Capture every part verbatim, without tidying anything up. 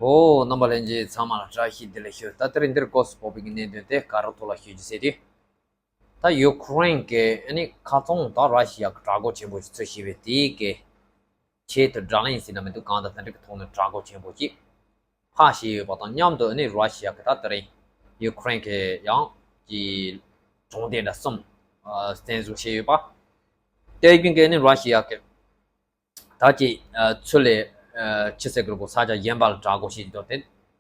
ཨོ། རྣམ་པ་ལྷན་རྒྱས་ཚང་མ་ལ་བཀྲ་ཤིས་བདེ་ལེགས་ཞུ། ད་དེ་རིང་འདིར་སྐོར་སུ་ཕོག་པའི་གནད་དོན་དེ་ག་རེ་ཐོག་ལ་ཞུ་རྒྱུ་ཟེར་དུས། ད་ཡུ་ཁུ་རེན་གྱི་ཨ་ནི་ཁ་ཚོང་དང་ར་ཤི་ཡ་གི་དྲག་རྒོལ་ཆེན་པོ་ཞིག་ཚུལ་ཞེས་པའི་དེའི་གི་ཆེད་དུ་བགྲོ་གླེང་ཟེར་ན་མི་འདུག་གང་ལྟར་དེ་འདྲ་གི་ཐོག་ནས་དྲག་རྒོལ་ཆེན་པོ་ཅིག་ཕར་བྱས་ཡོད་པ་དང་མཉམ་དུ་ཨ་ནི་ར་ཤི་ཡ་གི་ད་དེ་རིང་ཡུ་ཁུ་རེན་གྱི་ཡང་གི་གྲོང་སྡེ་འདྲ་གསུམ་ཨ་བཙན་བཟུང་བྱས་ཡོད་པ། དེ་བཞིན་གྱི་ཨ་ནི་ར་ཤི་ཡ་གི་ད་ཅི་ཚུར་ལ་ཨ་ཕྱི་སེ་གི་རུ་གོ་ས་ཆ་གཞན་པ་ལ་དྲག་རྒོལ་བྱེད་ཀྱི་འདུག་དེ་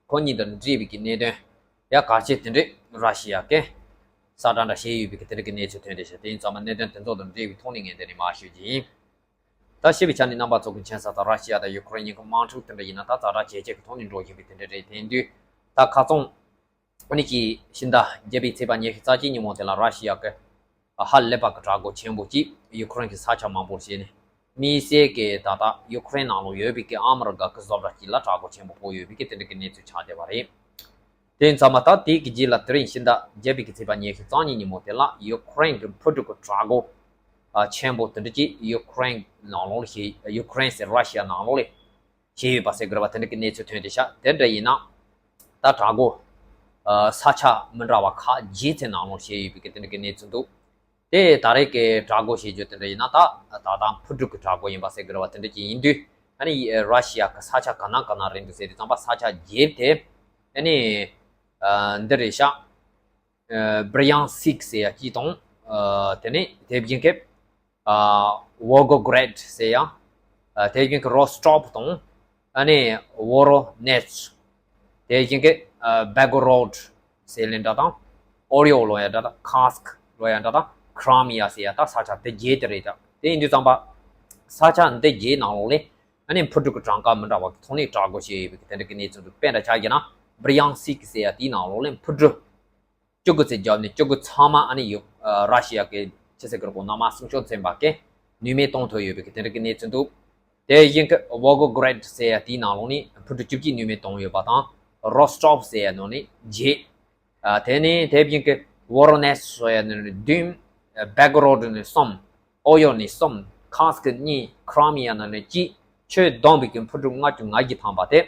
ཁོ་གཉིས་དང་འབྲེལ་བའི་གི་གནད་དོན་ཡ་གལ་ཆེ་དེ་འདྲས་ར་ཤི་ཡ་གི་གསལ་བསྒྲགས་འདྲ་བྱས་ཡོད་པའི་གི་དེ་འདྲ་གི་གནས་ཚུལ་ཐོན་བསྡད་ཤག་དེ་ཡིན་ཙང་མ་གནད་དོན་དེ་ཚོ་དང་འབྲེལ་བའི་ཐོག་ནས་ངས་འདི་ནས་མར་ཞུ་རྒྱུ་ཡིན། ད་ཞིབ་པའི་ཆ་ནས་རྣམ་པ་ཚོ་གི་མཁྱེན་གསལ་ལྟར་ར་ཤི་ཡ་དང་ཡུ་ཁུ་རེན་གཉིས་ཀྱི་དམག་འཁྲུག་དེ་འདྲ་ཡིན་ན་ད་ཛ་དྲག་ཇེ་ཆེ་གི་ཐོག་ནས་འགྲོ་བཞིན་པའི་དེ་འདྲ་རེད། དེ་ཡིན་དུས་ད་ཁ་ཚོང་ཨ་ནི་ཀྱི་ཕྱི་ཟླ་བརྒྱད་པའི་ཚེས་པ་ཉི་ཤུ་རྩ་གཅིག་ཉིན་མོ་དེ་ལ་ར་ཤི་ཡ་གི་ཧ་ལས་པ་གི་དྲག་རྒོལ་ཆེན་པོ་ཅིག་ཡུ་ཁུ་རེན་གྱི་ས་ཆ་མང་པོར་བྱས་ནས་དམིགས་བསལ་གྱི་ད་ལྟ་ཡུ་ཁུ་རེན་ནང་ལོགས་ཡོད་པའི་གི་ཨ་མི་རི་ཀ་གི་བཟོ་གྲྭ་གཅིག་ལ་དྲག་རྒོལ་ཆེན་པོ་ཕོག་ཡོད་པའི་གི་དེ་འདྲ་གི་གནས་ཚུལ་ཆགས་བསྡད་པ་རེད། དེ་ཡིན་ཙང་མ་ད་དེའི་གི་རྗེས་ལ་དེ་རིང་ཕྱི་ཟླ་བརྒྱད་པའི་གི་ཚེས་པ་ཉི་ཤུ་རྩ་གཉིས་ཉིན་མོ་དེ་ལ་ཡུ་ཁུ་རེན་གྱི་འཕུར་གྲུ་གི་དྲག་རྒོལ་ཨ་ཆེན་པོ་དེ་འདྲ་ཅིག་ཡུ་ཁུ་རེན་ནང་ལོགས་ལ་བྱས། ཡུ་ཁུ་རེན་ཟེར་ར་ཤི་ཡ་ནང་ལོགས་ལ་བྱས་ཡོད་པ་ཟེར་དགོས་རེད་པ། དེ་འདྲ་གི་གནས་ཚུལ་ཐོན་བསྡད་ཤག་དེ་འདྲ་ཡིན་ན་ད་དྲག་རྒོལ་ཨ་ས་ཆ་མི་འདྲ་བ་ཁག་བརྒྱད་ཙམ་ནང་ལོགས་བྱས་ཡོད་པའི་གི་དེ་འདྲ་གི་གནས་ཚུལ་འདུག་དེ་ད་རེས་ཀྱི་དྲག་རྒོལ་བྱེད་རྒྱུ་དེ་འདྲ་ཡིན་ན་ད་ད་ལྟ་འཕུར་གྲུ་གི་དྲག་རྒོལ་ཡིན་པ་ཟེར་དགོས་རེད་པ། དེ་འདྲ་ཅིག་ཡིན་དུས་ཨ་ནི་ར་ཤི་ཡ་གི་ས་ཆ་ག་ན་ག་ན་རེད་འདུག་ཟེར་དུས་ཙམ་པ་ས་ཆ་བརྒྱད་དེ་ཨ་ནི་ཨ་འདི་རེད་ཤག་ཨ་བྷི་རི་ཡང་སིག་ཟེར་ཡ་གཅིག་དང་། ཨ་དེ་ནས་དེ་བཞིན་གྱི་ཨ་ཝོ་གོ་གྲེད་ཟེར་ཡ། ཨ་དེ་བཞིན་གྱི་རོ་སི་ཊོབ་དང་། ཨ་ནི་ཝོ་རོ་ནེ་ཚི། དེ་བཞིན་གྱི་ཨ་བྷེ་གོ་རོ་ཌི་ཟེར་ལེ་འདྲ་དང་། ཨོ་རི་ཡོ་ལོ་ཡ་འདྲ་དང་། ཁཱ་སི་ཀི་ལོ་ཡ་འདྲ་དང་། ཁི་རི་མི་ཡ་ཟེར་ཡ་ད་ས་ཆ་དེ་བརྒྱད་དེ་རེད། ད་དེ་ཡིན་དུས་ཙམ་པ་ས་ཆ་འདི་བརྒྱད་ནང་ལོགས་ལས་ཨ་ནི་འཕུར་གྲུ་གི་གྲངས་ཀ་མི་འདྲ་བ་གི་ཐོག་ནས་དྲག་རྒོལ་བྱས་ཡོད་པའི་གི་དེ་འདྲ་གི་གནས་ཚུལ་འདུག་དཔེ་འདྲ་ཆགས་ཀྱི་ན་བྷི་རི་ཡང་སིག་ཟེར་ཡ་དེའི་ནང་ལོགས་ལས་འཕུར་གྲུ་བཅུ་དགུ་ཙམ་བརྒྱབ་ནས་བཅུ་དགུ་ཚང་མ་ཨ་ནི་ཡུ་ཨ་ར་ཤི་ཡ་གི་ཕྱི་སེ་གི་རུ་གོ་གནམ་དམག་སྲུང་སྐྱོབ་ཚན་པ་གིས་ནུས་མེད་གཏོང་ཐུབ་ཡོད་པའི་གི་དེ་འདྲ་གི་གནས་ཚུལ་འདུག་དེ་བཞིན་གྱི་ཝོ་གོ་གྲེད་ཟེར་ཡ་དེའི་ནང་ལོགས་ནས་འཕུར་གྲུ་བཅུ་གཅིག་ནུས་མེད་གཏོང་ཡོད་པ་དང་། རོ་སི་ཊོབ་ཟེར་ཡ་ནང་ནས་བརྒྱད། ཨ་དེ་ནས་དེ་བཞིན་གྱི་ཝོ་རོ་ནེ་ཚི་ཟེར་ཡ་ནང་ནས་བདུན། ཨ་བྷེ་གོ་རོ་ཌི་ནས་གསུམ། ཨོ་ཡོ་ནས་གསུམ། ཁཱ་སི་ཀི་གཉིས། ཁི་རི་མི་ཡ་ནང་ནས་གཅིག་ཆོས་བསྡོམས་པའི་གི་འཕུར་གྲུ་ལྔ་བཅུ་ང་བཞི་ཐམ་པ་དེ་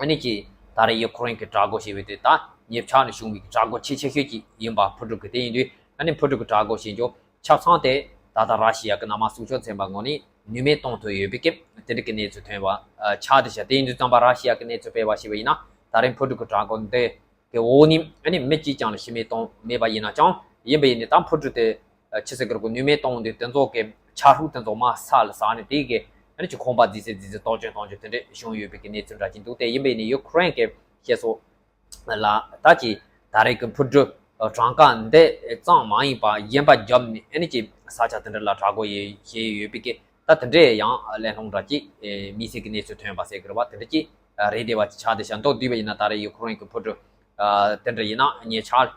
ཨ་ནི་ཀྱི་ད་རེས་ཡུ་ཁུ་རེན་གྱི་དྲག་རྒོལ་བྱས་པའི་དེ་ད་ཉེ་ཆར་ནས་བྱུང་བའི་དྲག་རྒོལ་ཆེས་ཆེ་ཤོས་ཅིག་ཡིན་པ། འཕུར་གྲུ་གི་དེ་ཡིན་དུས་ཨ་ནི་འཕུར་གྲུ་གི་དྲག་རྒོལ་བྱེད་རྒྱུ་ཆ་ཚང་དེ་ད་ལྟ་ར་ཤི་ཡ་གི་གནམ་དམག་སྲུང་སྐྱོབ་ཚན་པ་ངོས་ནས་ནུས་མེད་གཏོང་ཐུབ་ཡོད་པའི་སྐབས་དེ་འདྲ་གི་གནས་ཚུལ་ཐོན་པ་ཨ་ཆགས་བསྡད་ཤག་དེ་ཡིན་དུས་ཙམ་པ་ར་ཤི་ཡ་གི་གནས་ཚུལ་སྤེལ་བ་ཞིག་ཡིན་ན་ད་རེས་འཕུར་གྲུ་གི་དྲག་རྒོལ་འདི་གི་འོག་ནས་ཨ་ནི་མི་གཅིག་ཀྱང་ལ་ཤི་རྨས་གཏོང་མེད་པ་ཡིན་ན་ཀྱང་ཡིན་པ་ཡིན་ནའི་ད་འཕུར་གྲུ་དེ་ཕྱི་སེ་གི་རུ་གོ་ནུས་མེད་གཏོང་དུས་དེ་ཚོ་གི་ཆ་ཧྲུག་དེ་ཚོ་མར་ས་ལ་ཟགས་ནས་དེ་གི་ཨ་ནི་ཅིག་ཁང་པ་རྫིག་ཚད་རྫིག་ཚད་གཏོར་སྐྱོན་གཏོང་རྒྱུ་དེ་འདྲ་བྱུང་ཡོད་པའི་གི་གནས་ཚུལ་འདྲ་ཅིག་འདུག་དེ་ཡིན་པ་ཡིན་ནའི་ཡུ་ཁུ་རེན་གི་བཤད་སྲོལ་ལ་ད་ཀྱི་ད་རེས་ཀྱི་འཕུར་གྲུ་གྲངས་ཀ་འདི་ཙམ་མ་ཡིན་པ་གཞན་པ་བརྒྱབ་ནས་ཨ་ནི་ཀྱི་ས་ཆ་དེ་འདྲ་ལ་དྲག་རྒོལ་ཡེ་བྱས་ཡོད་པའི་གི་ད་དེ་འདྲའི་ཡང་གླེང་སློང་འདྲ་ཅིག་དམིགས་བསལ་གྱི་གནས་ཚུལ་ཐོན་པ་ཟེར་དགོས་རེད་པ། དེ་འདྲ་ཅིག་རེད་བསྡད་པ་ཅིག་ཆགས་བསྡད་ཤག་མདོར་བསྡུས་པ་ཡིན་ན་ད་རེས་ཡུ་ཁུ་རེན་གྱི་འཕུར་གྲུ་དེ་འདྲ་ཡིན་ན་ཉེ་ཆར་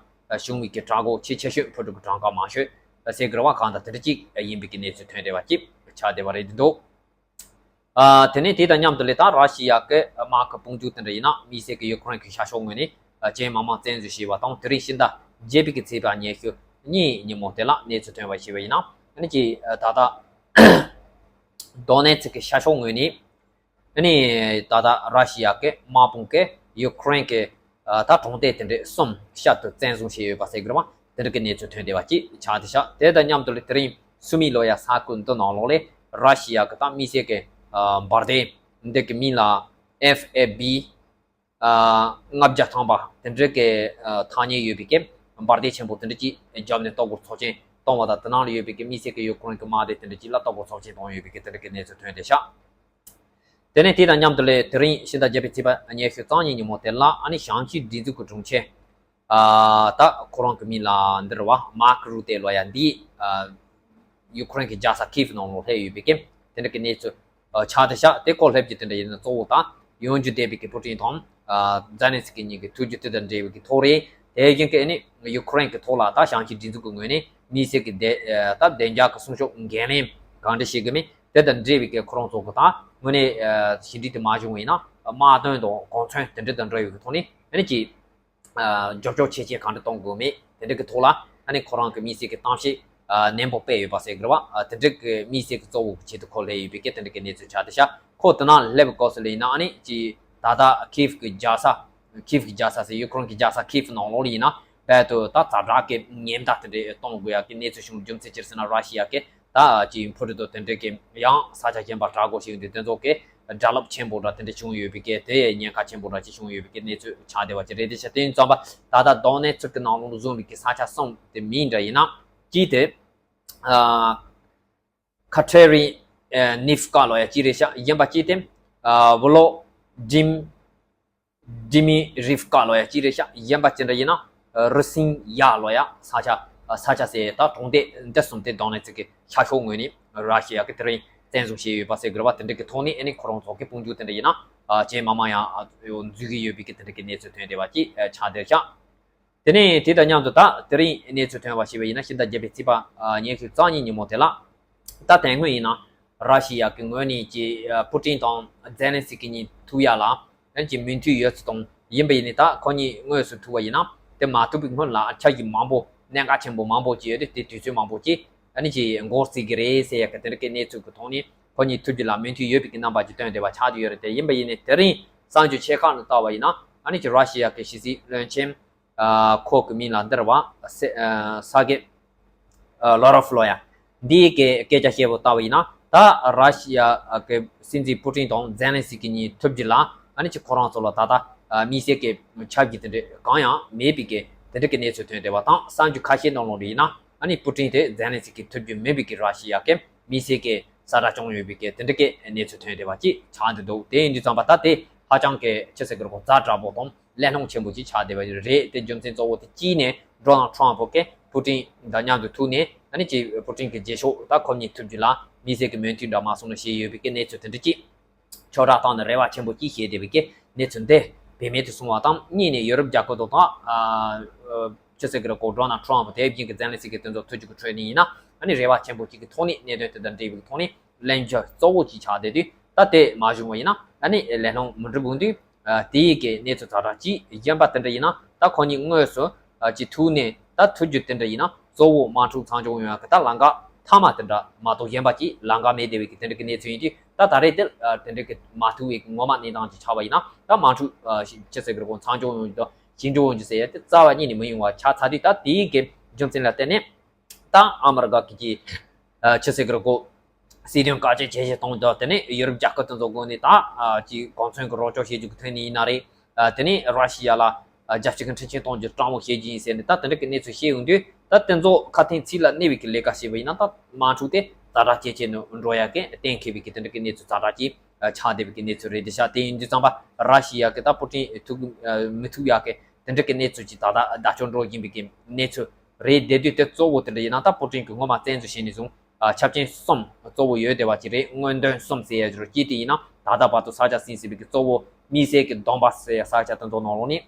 བྱུང་བའི་གི་དྲག་རྒོལ་ཆེས་ཆེ་ཤོས། འཕུར་གྲུ་གི་གྲངས་ཀ་མང་ཤོས་ཟེར་དགོས་རེད་པ། གང་ལྟར་དེ་འདྲ་ཅིག་ཡིན་པའི་གི་གནས་ཚུལ་ཐོན་བསྡད་པ་ཅིག་ཆགས་བསྡད་པ་རེད་འདུག་ཨ་དེ་ནས་དེ་དང་མཉམ་དུ་ལས་ད་ར་ཤི་ཡ་གི་དམག་གི་དཔུང་འཇུག་དེ་འདྲ་ཡིན་ན་དམིགས་བསལ་གྱི་ཡུ་ཁུ་རེན་གྱི་ཤར་ཕྱོགས་ངོས་ནས་ཨ་ཅན་མང་མང་བཙན་འཛུལ་བྱས་པ་དང་། དེ་རིང་ཕྱི་ཟླ་བརྒྱད་པའི་གི་ཚེས་པ་ཉི་ཤུ་གཉིས་ཉིན་མོ་དེ་ལ་གནས་ཚུལ་ཐོན་པ་ཞིག་ཡིན་ན་ཨ་ནི་ཀྱི་ཨ་ད་ལྟ་དོ་ནེ་ཚིག་གི་ཤར་ཕྱོགས་ངོས་ནས་ཨ་ནི་ད་ལྟ་ར་ཤི་ཡ་གི་དམག་དཔུང་གིས་ཡུ་ཁུ་རེན་གྱི་ཨ་ད་གྲོང་སྡེ་དེ་འདྲ་གསུམ་བསྐྱར་དུ་བཙན་བཟུང་བྱས་ཡོད་པ་ཟེར་གི་རེད་པ། དེ་འདྲ་གི་གནས་ཚུལ་ཐོན་བསྡད་པ་ཅིག་ཆགས་བསྡད་ཤག་དེ་དང་མཉམ་དུ་ལས་དེ་རིང་སུ་མི་ལོ་ཡ་ས་ཁུལ་འདི་ནང་ལོགས་ལས་ར་ཤི་ཡ་གི་ད་དམིགས་བསལ་གྱི་ཨ་འབར་མདེལ་འདི་གི་མིང་ལ་ཨེཕ་ཨེཕ་བི་ཨ་ལྔ་བརྒྱ་ཐམ་པ་དེ་འདྲ་གི་ཨ་ཐག་ཉེ་ཡོད་པའི་གི་འབར་མདེལ་ཆེན་པོ་དེ་འདྲ་ཅིག་བརྒྱབ་ནས་ལྟོ་གོས་ཚོགས་ཆེན་བཏང་བ་དང་། དེ་ནང་ལ་ཡོད་པའི་གི་དམིགས་བསལ་གྱི་ཡུ་ཁུ་རེན་གྱི་དམག་སྡེ་དེ་འདྲ་ཅིག་ལ་ལྟོ་གོས་ཚོགས་ཆེན་བཏང་ཡོད་པའི་གི་དེ་འདྲ་གི་གནས་ཚུལ་ཐོན་བསྡད་ཤག་དེ་ནས་དེ་དང་མཉམ་དུ་ལས་དེ་རིང་ཕྱི་ཟླ་བརྒྱད་པའི་ཚེས་པ་ཉི་ཤུ་རྩ་གཉིས་ཉིན་མོ་དེ་ལ་ཨ་ནི་ཞིང་ཆེན་སྒྲིག་འཛུགས་ཀྱི་དྲུང་ཆེ་ཨ་ད་ཁོ་རང་གི་མིང་ལ་འདི་རེད་པ། མཱར་ཀ་རུ་ཏེ་ལོ་ཡ་འདི་ཨ་ཡུ་ཁུ་རེན་གྱི་རྒྱལ་ས་ཁིབ་ནང་ལོགས་སླེབས་ཡོད་པའི་གི་དེ་འདྲ་གི་གནས་ཚུལ་ཨ་ཆགས་བསྡད་ཤག་དེ་ཁོ་སླེབས་རྒྱུ་དེ་འདྲ་ཡིན་ན་གཙོ་བོ་ད་ཡོང་རྒྱུ་བསྡད་པའི་གི་པུ་ཏིན་དང་ཨ་ཛེ་ལན་སི་ཀི་གཉིས་ཀྱི་ཐུག་རྒྱུ་དེ་དང་འབྲེལ་བའི་གི་ཐོག་རེད། དེ་བཞིན་གི་ཨ་ནི་ཡུ་ཁུ་རེན་གྱི་ཐོག་ལ་ད་ཞིང་ཆེན་སྒྲིག་འཛུགས་ཀྱི་ངོས་ནས་དམིགས་བསལ་གྱི་བདེ་ཨ་ད་བདེ་འཇགས་ཀྱི་སྲུང་སྐྱོབ་འགན་ལེན་གང་འདྲ་བྱེད་དགོས་མིན་དེ་དང་འབྲེལ་བའི་གི་ཁོ་རང་ཚོ་གི་ད་དངོས་གནས་ཨ་ཞི་འགྲིག་དེ་མ་བྱུང་བ་ཡིན་ན་དམག་དོན་དང་གོ་མཚོན་དེ་འདྲ་དང་འབྲེལ་བའི་གི་ཐོག་ནས་ཨ་ནི་ཀྱི་ཨ་རྒྱབ་སྐྱོར་ཆེ་ཆེ་གང་འདྲ་གཏོང་དགོས་མེད་དེ་འདྲ་གི་ཐོག་ལ་ཨ་ནི་ཁོ་རང་གི་དམིགས་བསལ་གི་གཏམ་བཤད་ཨ་ནན་པོ་སྤེལ་ཡོད་པ་ཟེར་དགོས་རེད་པ། ཨ་དེ་འདྲ་གི་དམིགས་བསལ་གི་གཙོ་བོ་གི་ཆེད་དུ་ཁོ་སླེབས་ཡོད་པའི་གི་དེ་འདྲ་གི་གནས་ཚུལ་ཆགས་བསྡད་ཤག་ཁོ་དེ་ན་སླེབས་དགོས་ས་ལ་ཡིན་ན་ཨ་ནི་ཀྱི་ ད་ལྟ་ཁིབ་ཀྱི་རྒྱལ་ས། ཁིབ་ཀྱི་རྒྱལ་ས་ཟེར་ཡུ་ཀེ་རེན་གྱི་རྒྱལ་ས་ཁིབ་ནང་ལོགས་ལ་ཡིན་ན་རྦད་དེ་ད་ཛ་དྲག་གི་ཉེན་བརྡ་དེ་འདྲ་གཏོང་དགོས་ཡག་གི་གནས་ཚུལ་བྱུང་། རྒྱུ་མཚན་ཅི་རེད་ཟེར་ན་ར་ཤི་ཡ་གི་ད་ཅིག་འཕུར་གྲུ་དང་དེ་འདྲ་གི་ཡང་ས་ཆ་གཞན་པ་དྲག་དགོས་ཤིག་འདུག་དེ་ཚོ་གི་དགྲ་ལོག་ཆེན་པོ་འདྲ་དེ་འདྲ་བྱུང་ཡོད་པའི་གི་དེ་ཉེན་ཁ་ཆེན་པོ་འདྲ་ཅིག་བྱུང་ཡོད་པའི་གི་གནས་ཚུལ་ཆགས་བསྡད་པ་ཅིག་རེད། དེ་ཆ་དེ་ཡིན་ཙམ་པ་ད་ལྟ་དོན་གནད་ཚུལ་གྱི་ནང་ལོགས་བཟུང་བའི་གི་ས་ཆ་གསུམ་དེ་མིང་འདྲ་ཡིན་ན་གཅིག་དེ། ཨ། ཁ་ཐེ་རི་ཨ་ནིབ་ཀ་ལོ་ཡ་གཅིག་རེད་ཤག་གཞན་པ་གཅིག་དེ། ཨ། ཝོ་ལོ་ཌིམ། ཌི་མི་རིབ་ཀ་ལོ་ཡ་གཅིག་རེད་ཤག་གཞན་པ་གཅིག་འདྲ་ཡིན་ན་རུ་སིང་ཡ་ལོ་ཡ་ས་ཆ། ས་ཆ་ཟེར་ད་གྲོང་སྡེ་འདི་གསུམ་དེ་དོན་གནད་ཚིག་གི་ཤར་ཕྱོགས་ངོས་ནས་ར་ཤི་ཡ་གི་དེ་རིང་བཙན་བཟུང་བྱས་ཡོད་པ་ཟེར་དགོས་རེད་པ། དེ་འདྲ་གི་ཐོག་ནས་ཨ་ནི་ཁོ་རང་ཚོ་གི་དཔུང་འཇུག་དེ་འདྲ་ཡིན་ན་ཨ་རྗེས་མ་མ་ཡང་འཛུལ་གི་ཡོད་པའི་གི་དེ་འདྲ་གི་གནས་ཚུལ་ཐོན་བསྡད་པ་ཅིག་ཆགས་བསྡད་ཤག་དེ་ནས་དེ་དང་མཉམ་དུ་ད་དེ་རིང་གནས་ཚུལ་ཐོན་པ་ཞིག་ཡིན་ན་ཕྱི་ཟླ་བརྒྱད་པའི་ཚེས་པ་ཉི་ཤུ་རྩ་གཉིས་ཉིན་མོ་དེ་ལ་ད་དེ་སྔོན་ཡིན་ན་ར་ཤི་ཡ་གི་ངོས་ནས་ཀྱི་པུ་ཏིན་དང་ཛེ་ལན་སི་ཀི་གཉིས་ཐུག་ཡ་ལ་ཨ་ནི་ཀྱི་མོས་མཐུན་ཡོད་ཚུལ་དང་ཡིན་པ་ཡིན་ནི་ད་ཁོ་གཉིས་དངོས་སུ་ཐུག་པ་ཡིན་ན་དེ་མ་ཐུག་པའི་སྔོན་ལ་འཆར་གཞི་མང་པོ་གནད་འགག་ཆེན་པོ་མང་པོ་ཅིག་ཡོད་དེ་དེ་དུས་ཚོད་མང་པོ་ཅིག་ཨ་ནི་ཀྱི་འགོར་སྲིད་ཀྱི་རེད་ཟེར་ཡ་གི་དེ་འདྲ་གི་གནས་ཚུལ་གི་ཐོག་ནས་ཁོ་གཉིས་ཐུག་རྒྱུ་ལ་མོས་མཐུན་ཡོད་པའི་གི་རྣམ་པ་ཅིག་སྟོན་བསྡད་པ་ཆགས་བསྡད་ཡོད་རེད། དེ་ཡིན་པ་ཡིན་ནི་དེ་རིང་གསར་འགྱུར་ཆེ་ཁག་ནང་ལྟ་བ་ཡིན་ན་ཨ་ནི་ཀྱི་ར་ཤི་ཡ་གི་ཕྱི་སྲིད་བློན་ཆེན། ཨ། ཁོ་གི་མིང་ལ་འདིར་བ་སེ་ཨ། ས་གེ་ཨ། ལོ་རོ་ཧྥི་ལོ་ཡ། འདིའི་གི་སྐད་ཆ་བཤད་པོ་ལྟ་བ་ཡིན་ན་ད་ར་ཤི་ཡ་གི་སྲིད་འཛིན་པུ་ཏིན་དང་ཛེ་ལན་སི་ཀི་གཉིས་ཐུག་རྒྱུ་ལ་ཨ་ནི་ཅི་ཁོ་རང་ཚོ་ལ་ད་ལྟ་ཨ། དམིགས་བསལ་གི་ཆབ་ཀྱི་དེ་འདྲ་གང་ཡང་མེད་པའི་གི་དེ་འདྲ་གི་གནས་ཚུལ་ཐོན་བསྡད་པ་དང་། གསར་འགྱུར་ཁ་ཤས་ནང་ལོགས་ལ་ཡིན་ན་ཨ་ནི་པུ་ཏིན་དེ་ཛེ་ལན་སི་ཀི་ཐུག་རྒྱུ་མིན་པའི་གི་ར་ཤི་ཡ་གི་དམིགས་བསལ་གི་གསལ་བསྒྲགས་བྱུང་ཡོད་པའི་གི་དེ་འདྲ་གི་གནས་ཚུལ་ཐོན་བསྡད་པ་ཅིག་ཆགས་བསྡད་འདུག་དེ་ཡིན་དུས་ཙམ་པ་ད་དེ་ཧ་ཅང་གི་ཆི་ཟེར་གི་རེད་གོ་ཛ་དྲག་པོ་དང་། གླེང་སློང་ཆེན་པོ་ཅིག་ཆགས་བསྡད་པ་རེད། དེ་རྒྱུ་མཚན་གཙོ་བོ་དེ་གཅིག་ནས་ཌོ་ནལ་ཊམ་ཕུ་གིས་པུ་ཏིན་དང་མཉམ་དུ་ཐུག་ནས་ཨ་ནི་ཅིག་པུ་ཏིན་གྱི་རྗེས་ཕྱོགས་ད་ཁོ་གཉིས་ཐུག་རྒྱུ་ལ་དམིགས་བསལ་གྱི་མོས་མཐུན་འདྲ་མ་སོང་ན་ཞེས་ཡོད་པའི་གི་གནས་ཚུལ་དེ་འདྲ་ཅིག་ཁྱབ་བསྒྲགས་བཏང་ནས་རེ་བ་ཆེན་པོ་ཅིག་བྱས་བསྡད་པའི་གི་གནས་ཚུལ་འདི་བེད་མེད་དུ་སོང་བ་དང་། གཉིས་ནས་ཡོ་རོབ་རྒྱལ་ཁབ་དང་ད་ཨ་ཅི་ཟེར་གི་རེད་གོ་ཌོ་ནལ་ཊམ་ཕུ་དེ་བཞིན་གྱི་ཛེ་ལན་སི་ཀི་དེ་ཚོ་ཐུག་རྒྱུ་གི་ཁྲོད་ནས་ཡིན་ན་ཨ་ནི་རེ་བ་ཆེན་པོ་ཅིག་གི་ཐོག་ནས་གནད་དོན་དེ་དང་འབྲེལ་བའི་གི་ཐོག་ནས། གླེང་རྒྱུ་གཙོ་བོ་ཅིག་ཆགས་བསྡད་དུས་ད་དེ་མ་བྱུང་བ་ཡིན་ན་ཨ་ནི་གླེང་སློང་མི་འགྲུབ་འོང་དུས། ཨ། དེའི་གི་གནས་ཚུལ་ཛ་དྲག་ཅིག་གཞན་པ་དེ་འདྲ་ཡིན་ན་ད་ཁོ་གཉིས་དངོས་སུ་ཨ་ཅིག་ཐུག་ནས་ད་ཐུག་རྒྱུ་དེ་འདྲ་ཡིན་ན་གཙོ་བོ་དམག་འཁྲུག་མཚམས་འཇོག་ཡོང་ཡ་གི་ད་ལམ་ཁ་མཐའ་མ་དེ་འདྲ་མ་གཏོགས་གཞན་པ་ཅིག་ལམ་ཁ་མེད་བསྡད་པའི་གི་དེ་འདྲ་གི་གནས་ཚུལ་ཡིན་དུས། ད་ད་རེས་དེ་ཨ་དེ་འདྲ་གི་མ་ཐུག་པའི་གི་ངོ་མ་གནས་སྟངས་ཅིག་ཆགས་པ་ཡིན་ན་ད་དམག་འཁྲུག་ཨ་ཅི་ཟེར་གི་རེད་གོ་མཚམས་འཇོག་ཡོང་རྒྱུ་དང་ཞི་འགྲིག་ཡོང་རྒྱུ་ཟེར་ཡ་དེ་རྩ་བ་ཉིད་ནས་མི་ཡོང་བ་ཆགས་ཚར་དུས། ད་དེའི་གི་རྒྱུ་མཚན་ལ་བརྟེན་ནས། ད་ཨ་མི་རི་ཀ་གི་ཅི་ཨ་ཅི་ཟེར་གི་རེད་གོ་སྲིད་དོན་བཀའ་ཆད་ཇེ་ཆེ་གཏོང་རྒྱུ། དེ་ནས་ཡོ་རོབ་རྒྱལ་ཁབ་དེ་ཚོ་སྒོ་ནས་ད་ཨ་ཅི་གོ་མཚོན་གི་རོགས་སྐྱོར་བྱེད་རྒྱུ་གི་ཐོག་ནས་ཡིན་ན་རེད། ཨ་དེ་ནས་ར་ཤི་ཡ་ལ་ཨ་རྒྱལ་སྤྱི་གི་འཕྲིན་ཆེན་གཏོང་རྒྱུ་དྲང་མོ་བྱེད་རྒྱུ་ཡིན་ཟེར་ནས་ད་དེ་འདྲ་གི་གནས་ཚུལ་བཤད་ཡོང་དུས། ད་དེ་ཚོ་ཁ་དན་ཚིག་ལ་གནས་པའི་གི་ལས་ཀ་བྱས་པ་ཡིན་ན་ད་དམག་འཁྲུག་དེ་ཛ་དྲག་ཇེ་ཆེ་ནས་འགྲོ་ཡ་གི་གཏན་འཁེལ་བའི་གི་དེ་འདྲ་གི་གནས་ཚུལ་ཛ་དྲག་ཅིག་ཨ་ཆགས་བསྡད་པའི་གི་གནས་ཚུལ་རེད་དེ་ཤག་དེ་ཡིན་དུས་ཙམ་པ་ར་ཤི་ཡ་གི་ད་པུ་ཏིན་ཐུག་ཨ་མི་ཐུག་ཡ་གི་དེ་འདྲ་གི་གནས་ཚུལ་ཅིག་ད་ལྟ་བརྡ་སྤྲོད་འགྲོ་བཞིན་པའི་གི་གནས་ཚུལ་རེད་བསྡད་དུས། དེ་གཙོ་བོ་དེ་འདྲ་ཡིན་ན་ད་པུ་ཏིན་གྱིས་སྔོན་མ་བཙན་འཛུལ་བྱས་ནས་བཟུང་ཨ་ཆབ་ཆེན་གསུམ་གཙོ་བོ་ཡོད་བསྡད་པ་ཅིག་རེད། སྔོན་ཐོན་གསུམ་ཟེར་ཡ་ཅིག་རེད། གཅིག་དེ་ཡིན་ན་ད་ལྟ་བར་དུ་ས་ཆ་ཟིན་ཟིན་པའི་གི་གཙོ་བོ་དམིགས་བསལ་གྱི་དོན་བཱ་སི་ཟེར་ཡ་ས་ཆ་དེ་ཚོ་ནང་ལོགས་ནས་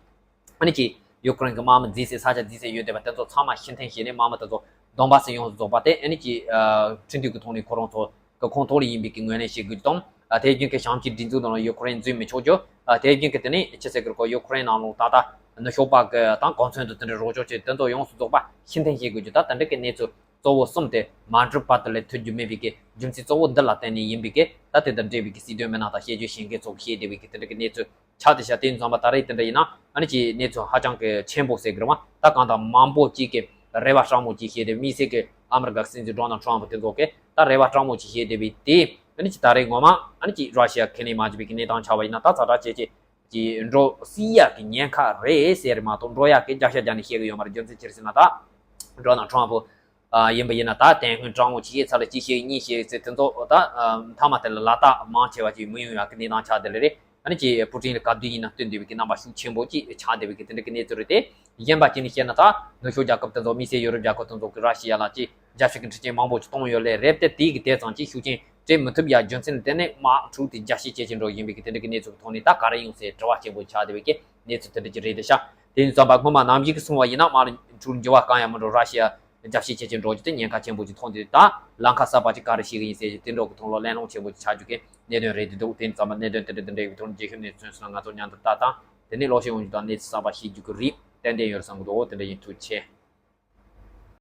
ཨ་ནི་ཅིག་ཡུ་ཀེ་རེན་གྱི་དམག་མི་འཛིན་སའི་ས་ཆ་འཛིན་སའི་ཡོད་བསྡད་པ་དེ་ཚོ་ཚང་མ་ཕྱིར་འཐེན་བྱས་ནས་དམག་མི་དེ་ཚོ་དོན་བཱ་སི་ཡོངས་སུ་རྫོགས་པ་དེ་ཨ་ནི་ཅིག་ཨ་ཁྲིམས་མཐུན་གྱི་ཐོག་ནས་ཁོ་རང་ཚོ་གི་ཁོངས་གཏོགས་ལ་ཡིན་པའི་གི་ངོས་ནས་བྱེད་དགོས་དང་། ཨ་དེ་བཞིན་གྱི་བྱང་ཕྱོགས་སྒྲིག་འཛུགས་ནང་ལ་ཡུ་ཀེ་རེན་འཛུལ་མི་ཆོག་རྒྱུ། ཨ་དེ་བཞིན་གྱི་དེ་ནས་ཅི་ཟེར་གི་རེད་གོ་ཡུ་ཀེ་རེན་ནང་ལོགས་ད་ལྟ་ནུབ་ཕྱོགས་པ་གི་དང་གོ་མཚོན་དང་དེ་འདྲའི་རོགས་སྐྱོར་བྱེད་དེ་ཚོ་ཡོངས་སུ་རྫོགས་པ་ཕྱིར་འཐེན་བྱེད་དགོས་རྒྱུ། ད་དེ་འདྲ་གི་གནས་ཚུལ་གཙོ་བོ་གསུམ་དེ་མ་འགྲུབ་བར་དུ་ལས་ཐུབ་རྒྱུ་མེད་པའི་གི་རྒྱུ་མཚན་གཙོ་བོ་འདི་ལ་བརྟེན་ནས་ཡིན་པའི་གི། ད་དེ་དང་འབྲེལ་བའི་གི་སྲིད་དོན་མི་སྣ་དང་དཔྱད་བརྗོད་བྱེད་མཁན་ཚོ་གིས་བཤད་བསྡད་པའི་གི་དེ་འདྲ་གི་གནས་ཚུལ་ཆགས་བསྡད་ཤག་དེ་ཡིན་ཙང་པ་ད་རེས་དེ་འདྲ་ཡིན་ན་ཨ་ནི་ཅིག་གནས་ཚུལ་ཧ་ཅང་གི་ཆེན་པོ་ཟེར་གི་རེད་མ། ད་གང་ལྟར་མང་པོ་ཅིག་གིས་རེ་བ་སྤྲང་མོ་ཅིག་བྱས་ཏེ། དམིགས་བསལ་གྱི་ཨ་མི་རི་ཀ་སྲིད་འཛིན་ཌོ་ནལ་ཊམ་ཕུ་དེ་ཚོ་གིས་ད་རེ་བ་སྤྲང་མོ་ཅིག་བྱས་བསྡད་པའི་དེ་ཨ་ནི་ཅིག་ད་རེས་ངོ་མ་ཨ་ནི་ཅིག་ར་ཤི་ཡ་ཁས་ལེན་མ་བྱས་པའི་གི་གནས་སྟངས་ཆགས་པ་ཡིན་ན། ད་ཛ་དྲག་ཇེ་ཆེ་ཅིག་འགྲོ་སྲིད་ཡག་གི་ཉེན་ཁ་རེད་ཟེར་མ་གཏོགས་འགྲོ་ཡག་གི་བརྒྱ་ཆ་བརྒྱ་ནས་བཤད་གི་ཡོད་མ་རེད། རྒྱུ་མཚན་ཅི་རེད་ཟེར་ན་ད་ཌོ་ནལ་ཊམ་ཕུ་ཨ་ཡིན་པ་ཡིན་ན་ད་དེ་སྔོན་སྤྲང་མོ་ཅིག་བྱས་ཚར་ལ་གཅིག་བཤད་གཉིས་བཤད་ཟེར་དེ་ཚོ་ད་ཨ་མཐའ་མ་དེ་ལ་ལག་རྟགས་མང་ཆེ་བ་ཅིག་མི་ཡོང་ཡག་གི་གནས་སྟངས་ཆགས་བསྡད་ལེ་རེད། ཨ་ནི་ཅིག་པུ་ཏིན་ལ་ག་དུས་ཡིན་ན་བསྟུན་བསྡད་པའི་གི་རྣམ་པ་ཤུགས་ཆེན་པོ་ཅིག་ཆགས་བསྡད་པའི་གི་དེ་འདྲ་གི་གནས་ཚུལ་རེད་དེ། གཞན་པ་ཅིག་ནས་བཤད་ན་ད་ནུབ་ཕྱོགས་རྒྱལ་ཁབ་དེ་ཚོ་དམིགས་བསལ་ཡོ་རོབ་རྒྱལ་ཁབ་དེ་ཚོ་གི་ར་ཤི་ཡ་ལ་ཅིག་རྒྱལ་སྤྱི་གི་འཕྲིན་ཆེན་མང་པོ་ཅིག་གཏོང་ཡོད་ལེ་རེད་དེ། དེའི་གི་དེ་ཙམ་ཅིག་ཤུགས་རྐྱེན་སྤྲད་མི་ཐུབ་ཡ་རྒྱུ་མཚན་དེ་ནས་དམག་འཁྲུག་དེ་རྒྱ་ཆེ་ཇེ་ཆེ་འགྲོ་བཞིན་པའི་གི་དེ་འདྲ་གི་གནས་ཚུལ་གི་ཐོག་ནས་ད་ག་རེ་ཡོང་ཟེར་དྲི་བ་ཆེན་པོ་ཆགས་བསྡད་པའི་གི་གནས་ཚུལ་དེ་འདྲ་ཅིག་རེད་དེ་ཤག་དེ་ཡིན་ཙང་པ་སྔོན་མ་ནམ་ཞིག་གི་སོང་བ་ཡིན་ན་དམག་འཁྲུག་འགྱུར་བ་གང་ཡང་མི་འགྲོ། ར་ཤི་ཡ་རྒྱ་ཆེ་ཇེ་ཆེ་འགྲོ་རྒྱུ་དེ་ཉེན་ཁ་ཆེན་པོ་ཅིག་མཐོང་དུས། ད་ལམ་ཁ་གསར་པ་ཅིག་ག་རེ་ཞིག་ཡིན་ཟེར་རྒྱུ་དེ་འདྲ་གི་ཐོག་ལ་གླེང་སློང་ཆེན་པོ་ཅིག་ཆགས་རྒྱུ་གི་གནད་དོན་རེད་དེ་འདུག་དེ་ཡིན་ཙང་པ་གནད་དོན་དེ་འདྲ་དེ་འདྲ་གི་ཐོག་ནས་རྗེས་ཤུལ་ནས་མཚོན་སོང་ན་ང་ཚོ་མཉམ་དུ་ལྟ་དང་། དེ་ནས་ལོག་ཤེས་ཡོང་རྒྱུ་དང་གནས་ཚུལ་གསར་པ་ཤེས་རྒྱུ་གི་རེད། ཏན་ཏན་ཡོད་བསམ་གི་འདུག་དེ་འདྲ་ཡིན། ཐུགས་རྗེ་ཆེ།